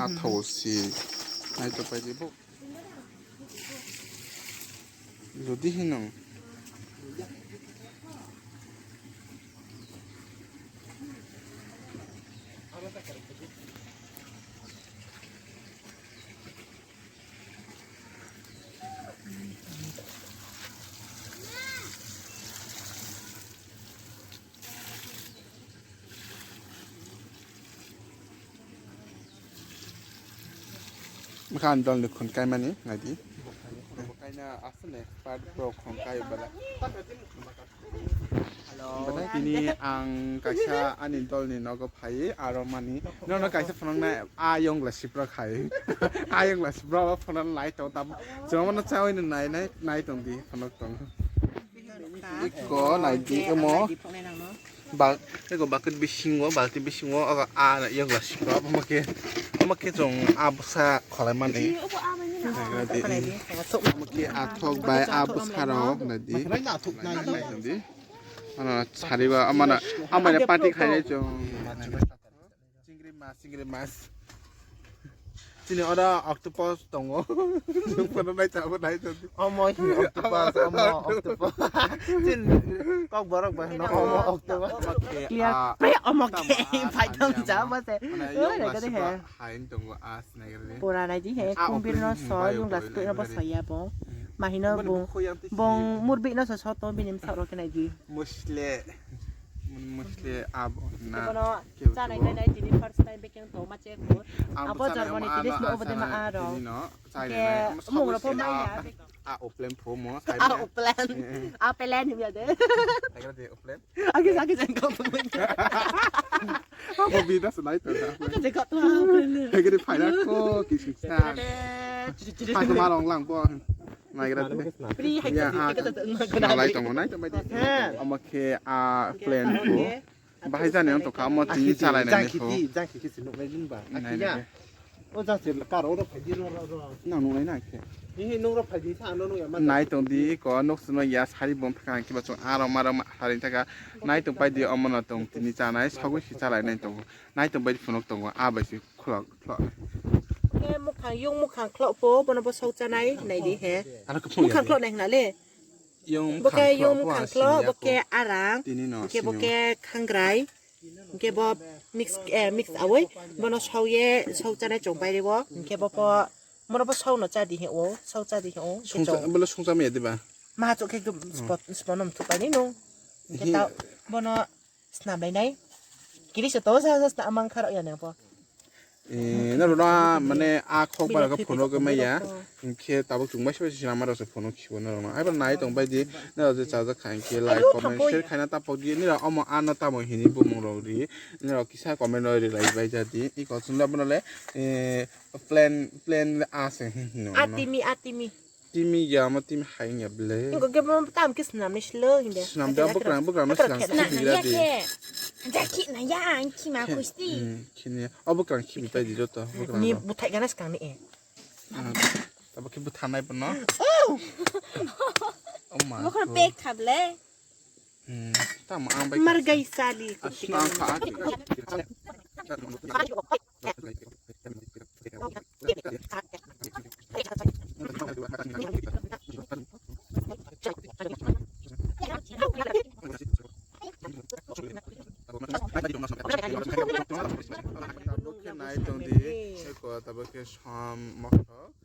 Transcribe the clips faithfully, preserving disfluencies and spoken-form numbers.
Athao si. Nai to pai di bo. Jodi hinang. Bwkha ani dolni khun kaimani naidi. Kaina aswk expert bro khun kai bala. Bwdai tini ang kaisa ani dolni nogo phai aro mani nono kaisa phunuknai a yongla sipra khai. A yongla sipra phunuknai to tam. Chwngmano chawi no nai nai nai tong di phunuk tong. Iko naidi emo. Bak iko bakit bisingo balti bisingo aga a na yongla sipra omo khe omo khe chwng a bwsa kholai mani. Naidi. Omo khe a thok bai a bwsa rok naidi. Naidi. Ano sariba amana amana party khainai chwng. Chingri mas, chingri mas. Chini oro octopus tongo. Chwng phano nai chabo nai chabo. Omo hi octopus, omo octopus. Chin kok borok bai hino omo octopus. Clear. Pai omo khe pai tong ja ma se. Oi, nai gade he. Hain tongo as nai gade. Pura nai di he. Kumbir no so yung das tu no bo so ya bo. Mahino bung bung murbi no so so to binim sa ro ke nai di. Musle. Musle abo na. Bono chanai nai nai tini first time bekeng to ma che ko. Abo jormoni tini sini obo de ma aro. Ke mung ro pho mai ya. A oplen pho mo. A oplen. A pelen him ya de. Tiger de oplen. Agi agi jeng ko. Abo bi das nai to. Agi jeng ko to. Tiger de phai ra ko ki siksa. Phai ma long lang bo. Naigra de. Pri hai ya, ka ah, ka ta na ka nalai tongo nai tongbai di. Omo khe a plan ko. Bahai jani wng tongkha omo tini chalai nai jang kho. Khiti jang khiti se nuknai din ba. Nai nai. O jang se karo ro phai di ro ro ro. Nang nuknai na khe. Ni nung ro phai di sa no nung ya ma. Nai tong di ko nok sino ya sari bom thang kiba chung aro maro ma sari thaka. Nai tongpai di omo no tong tini chanai sagwi si chalai nai tongo. Nai tongpai di phunuk tongo a bai si. Khulok, khulok. Ke mukhang, yung mukhang khulok po, bono bo sok chanai, nai di he. Ano khe phung ya. Mukhang khulok nai hwnna le. Yung bo khe mukhang yung khulok, mukhang khulok, bo khe arang, tini no, ke bo sini khe khangrai, ke bo mix, eh, mix awoi, bono sok ye, sok chanai chong pai re bo, ke bo po, bono bo sok no cha di he o, sok cha di he o, ke song cha, chong. Bolo song cha me ya di ba? Ma chok khe spot, spot nom thu pai ni no. Ke ta, bono Snam lai nai. Kiri se to sa sa snam mang kharo ya nang po. Eh, na rona mane a khok bara ko phone ko maya. Inkhe tabuk chung bai se bai se sinama rok se phone khibo na rona. Ai ba nai tong bai di. Na rok je chajak kha inkhe like, comment, share khaina ta pok di. Ni rok omo ano tamo hini bumung rok ri. Ni rok kisa comment rok ri lai bai ja di. I ko sunda bono le, eh, plan, plan a se hino. Atimi, atimi. Timi ya ma timi hai ya ble. Ingo ge mo tam kis nam ni silo hinde. Snam da bukrang bukrang ma slang khibi ra di. Jaki na ya ang khima kusti. Hmm, khini. O bukrang khibi tai di joto bukrang. Ni buthai gana skang ni e. Tabo khe buthanai bono. Oh. Oh ma. Mo khor pek khable. Hmm, tamo ang bai. Margai sali. Asno ang kha. Nai tong di, eko tabuk khe som mokto.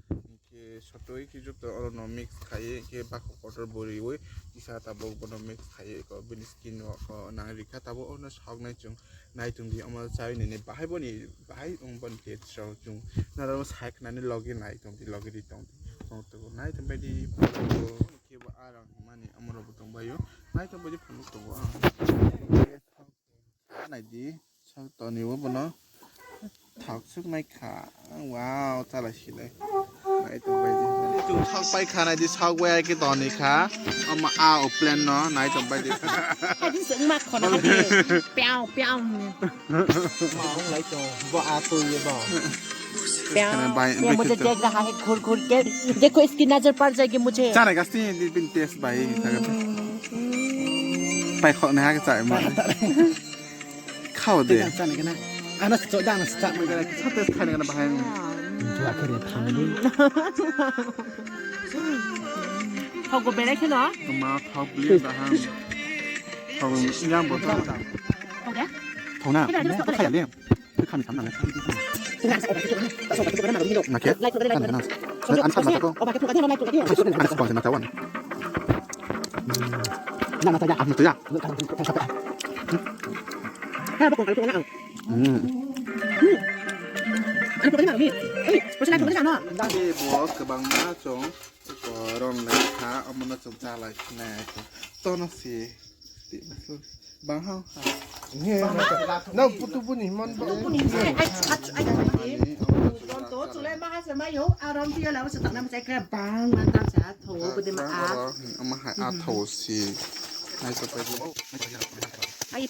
Khe sotoi khe joto oro no mix khai khe bakho kotor bo riwi kisa tabuk bono mix khai ko bini skin o ko nang rikha tabuk ono sok nai chung nai tong di omo chai nini bahai boni bahai wng boni khe chwng chung naro sai khnani logi nai tong di logi ri tong di tong tong nai tong bai di khe bo arang mani amoro bo tong bai o nai tong bai di phunuk tongo ang. Naidi, sok tonibo bono. Thok suk nai kha. Wow, chala silai. Nai tong bai di. Chung sok pai kha naidi, sok bai ai ki toni kha. Ama a o plan no, nai tong bai di. Adi sung mak khona hadi. Piao, piao. Ma ong lai to, bo a to ye bo. Piao. Khana bai, ये मुझे bai देख रहा है घूर घूर के। देखो इसकी नजर पड़ जाएगी मुझे। Chana gasti di bin test bai. Pai khok na ha chai ma. Khao de. Tega chana gana. Ano sejak dah, ano sejak. Sate khaina kana bahai. Jua kere thamli. Thogo belai kheno. Ma thok bli bahai. Thok yang bo thok. Thok ya? Thok na. Thok kaya le. Kami sama na. Na khe? Kan kana. An sa na ko. An sa ko na tawan. Na na ta ya. An tu ya. Hmm. Ani pokoknya malu ni. Eh, pulsa lagi, pulsa no. Bo kwbangma chwng koron lekha omono chwng chalai khnai. Tono si. Bang hao. Nang putu buni mon bo. Putu buni. Ai, ai, ai, ai. Ton to chulai ma ha se mayo, aram tiyo lawa se takna ma chai kra bang man tam sa tho budi ma a. Ama hai a tho si. Nai so pa. Ai,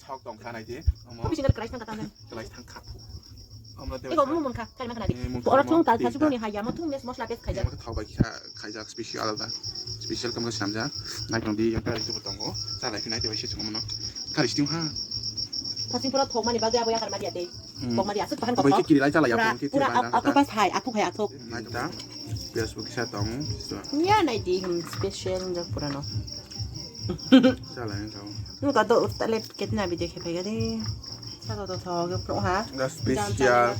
Sok tong kha nai di. Omo. Bisingo kwlai thang kha tamo. Kwlai thang kha. Ego mung mung kha, kari ma khna di. Oro thung tal thasuk ni hai ya, mo thung mes mosla pes khaijak. Thau bai kha khaijak special alada. Special kam sinamjak. Nai tong di yang kari tu tongo. Chalai phinai di bai se chungo mono. Kari sting ha. Thasing pura thok mani bagwi abo yakar ma dia de. Thok ma dia asuk pahan ko. Bai kiri lai chalai ya. Pura octopus hai, athuk hai athuk. Nai ta. Pias bo kisa tong. Ya nai di special jak pura no. Chalai thau. Nung ka do tale ketna video khe phai gari. Sa do do thok pro ha. Special.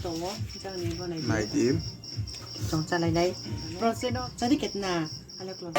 Jang ni bo nai di. Nai di. Chong chalai nai. Pro se no jadi ketna. Alek lo.